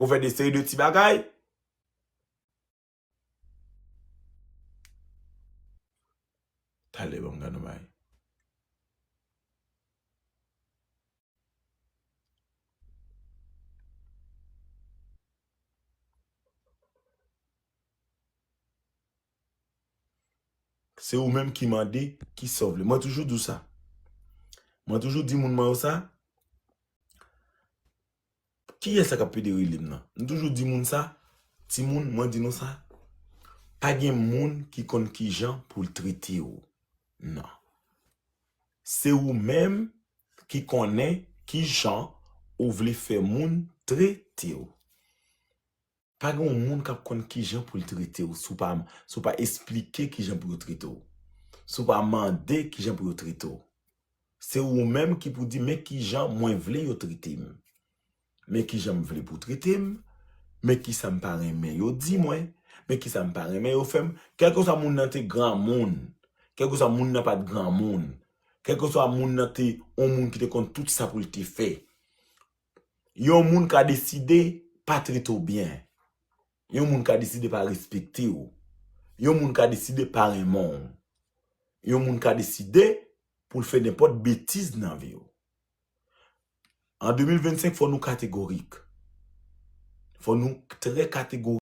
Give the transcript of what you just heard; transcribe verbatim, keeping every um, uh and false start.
Ou fè de seri de ti bagay. Talè, ban m gade yon bagay. Se ou menm ki mande kisa w vle. Mwen toujou di w sa. Mwen toujou di moun mwen yo sa. Kiyès sa k ap pede rele m nan? M toujou di moun sa, timoun, mwen di nou sa, pa gen moun ki konn kijan pou l trete w. Non. Se ou menm ki konnen kijan ou vle fè moun trete w. Pa gen yon moun k ap konn kijan pou l trete w si w pa, si w pa esplike kijan pou yo trete w. Si w pa mande kijan pou yo trete w. Se ou menm ki pou di, men kijan mwen vle yo trete m. Men kijan m vle pou trete m. Men kisa m pa renmen yo di mwen. Men kisa m pa renmen yo fè m. Kèlkeswa moun nan te granmoun. Kèlkeswa moun nan pa t granmoun. Kèlkeswa moun nan te yon moun ki te konn tout sa pou l te fè. Yon moun ka deside pa trete w byen. Yon moun ka deside pa respekte w. Yon moun ka deside pa renmen w. Yon moun ka deside pou l fè nenpòt betiz nan vi w. An de mil vennsenk, fò nou kategorik. Fò nou trè kategorik.